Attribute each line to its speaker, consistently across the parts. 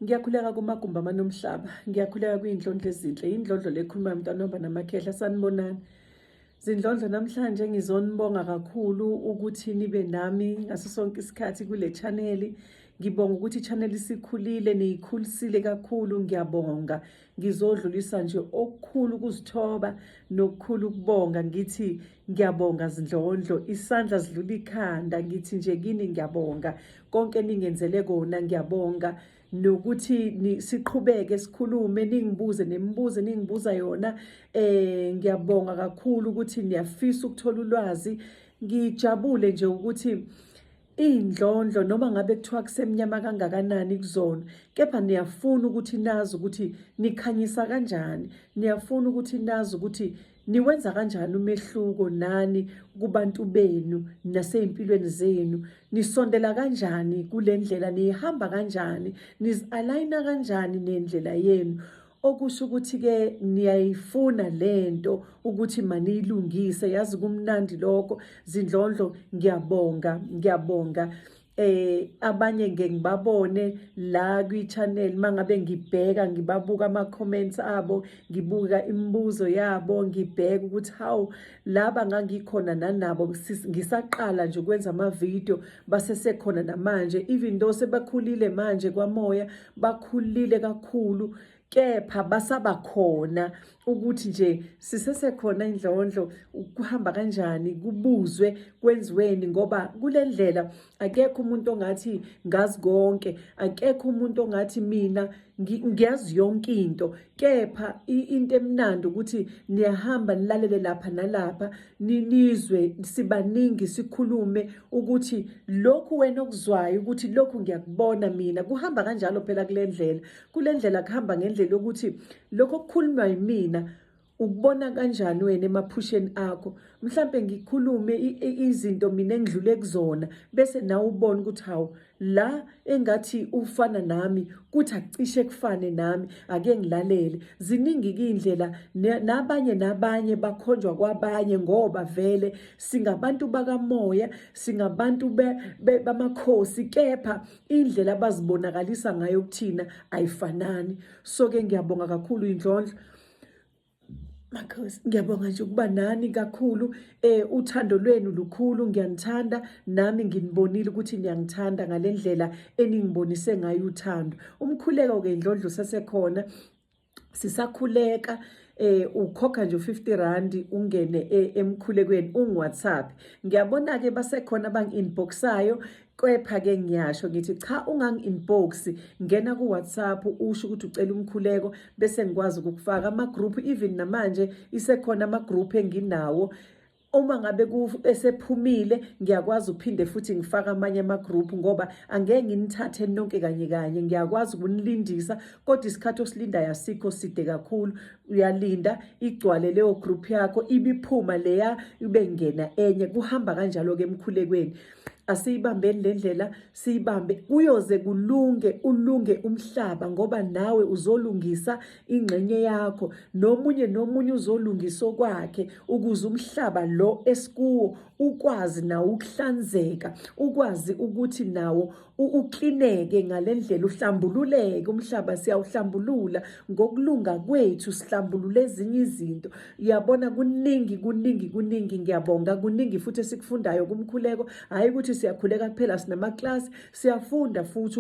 Speaker 1: Ngiyakhuleka kumagumbi amanomhlaba, ngiyakhuleka kwiy'ndlondlo ezinhle, yindlondlo le ekhulumayo mntwana namakhehla, sanibonani. Zindlondlo namhlanje ngizonibonga kakhulu ukuthi nibe nami ngaso sonke isikhathi kule channel. Ngibonga ukuthi i-channel isikhulile, niyikhulisile kakhulu, ngiyabonga. Ngizodlulisa nje okukhulu ukuzithoba nokukhulu ukubonga ngithi ngiyabonga zindlondlo, isandla sidlula ikhanda, ngithi nje kini ngiyabonga. Konke ningenzele kona ngiyabonga nokuthi siqhubeke sikhulume ningibuze nemibuzo ningibuza yona. Ngiyabonga kakhulu ukuthi niyafisa ukuthola ulwazi. Ngijabule nje ukuthi iy'ndlondlo noma ngabe kuthiwa kusemnyama kangakanani kuzona, kepha niyafuna ukuthi nazi ukuthi nikhanyisa kanjani, niyafuna ukuthi nazi ukuthi niwenza kanjani umehluko nani kubantu benu nasey'mpilweni zenu, nisondela kanjani kule ndlela, niyihamba kanjani, nizi-alayina kanjani nendlela yenu. Okusho ukuthi-ke niyayifuna lento ukuthi maniyilungise. Yazi kumnandi lokho zindlondlo, ngiyabonga, ngiyabonga. Abanye ngeke ngibabone la kwi-channel, mangabe ngibheka ngibabuka ama-comments abo, ngibuka imibuzo yabo, ngibheka ukuthi hawu laba ngangikhona nanabo ngisaqala nje ukwenza ama-video, basesekhona namanje, even though sebakhulile manje kwamoya, bakhulile kakhulu, kepha basabakhona ukuthi nje sisesekhona indlondlo, kuhamba kanjani, kubuzwe kwenziweni, ngoba kule ndlela akekho umuntu ongathi ngazi konke, akekho umuntu ongathi mina ngiyazi yonke into. Kepha into emnandi ukuthi niyahamba nilalele lapha nalapha, nizwe sibaningi sikhulume ukuthi lokhu wena okuzwayo ukuthi lokhu ngiyakubona mina. Kuhamba kanjalo phela kule ndlela, kule ndlela kuhamba ngendlela yokuthi lokho okukhulunywa yimina ukubona kanjani wena emaphusheni akho. Mhlambe ngikhulume izinto mina engidlule kuzona, bese nawe ubone ukuthi hawu la engathi ufana nami, kuthi akucishe kufane nami, ake ngilalele. Ziningi-ke iy'ndlela, nabanye nabanye bakhonjwa kwabanye, ngoba vele singabantu bakamoya, singabantu bamakhosi, kepha indlela abazibonakalisa ngayo kuthina ayifanani. So-ke ngiyabonga kakhulu indlondlo makhosi, ngiyabonga nje ukuba nani kakhulu. Uthando lwenu lukhulu, ngiyanithanda nami, nginibonile ukuthi niyangithanda ngalendlela eningibonise ngayo uthando. Umkhuleko ke indlondlo sesekhona, sisakhuleka. Ukhokha nje u50 rand ungene emkhulekweni ungi-WhatsApp. Ngiyabona ke basekhona abangi-inboxayo, kepha ke ngiyasho ngithi cha, ungangi-inbox, ngena ku-WhatsApp usho ukuthi ucela umkhuleko, bese ngikwazi ukukufaka ama-group. Even namanje isekhona ama-group enginawo, uma ngabe esephumile ngiyakwazi ukuphinde futhi ngifake amanye ama-group, ngoba angeke nginithathe nonke kanye kanye. Ngiyakwazi ukunilindisa, kodwa isikhathi osilindayo asikho side kakhulu. Uyalinda igcwale leyo group yakho, ibiphuma leya ibe ngena enye, kuhamba kanjalo-ke emkhulekweni. Asiyibambeni le ndlela, siyibambe, kuyoze kulunge, ulunge umhlaba, ngoba nawe uzolungisa ingxenye yakho, nomunye nomunye uzolungisa okwakhe, ukuze umhlaba lo esikuwo ukwazi nawo ukuhlanzeka, ukwazi ukuthi nawo uklineke ngalendlela, uhlambululeke umhlaba. Siyawuhlambulula ngokulunga kwethu, sihlambulule ezinye izinto. Uyabona, kuningi, kuningi, kuningi. Ngiyabonga, kuningi futhi esikufundayo kumkhuleko. Hhayi ukuthi siyakhuleka kuphela, sinamaklasi, siyafunda futhi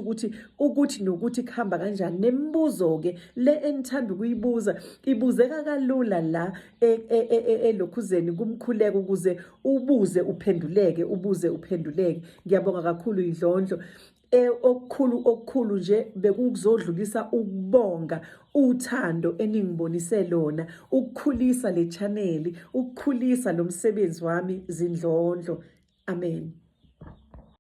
Speaker 1: ukuthi nokuthi kuhamba kanjani. Nemibuzo-ke le enithanda ukuyibuza ibuzeka kalula la elokhuzeni kumkhuleko, ukuze ubuze uphenduleke, ubuze uphenduleke. Ngiyabonga kakhulu indlondlo. Okukhulu okukhulu nje bekuzodlulisa ukubonga uthando eningibonise lona ukukhulisa le channel, ukukhulisa lo msebenzi wami zindlondlo. Amen.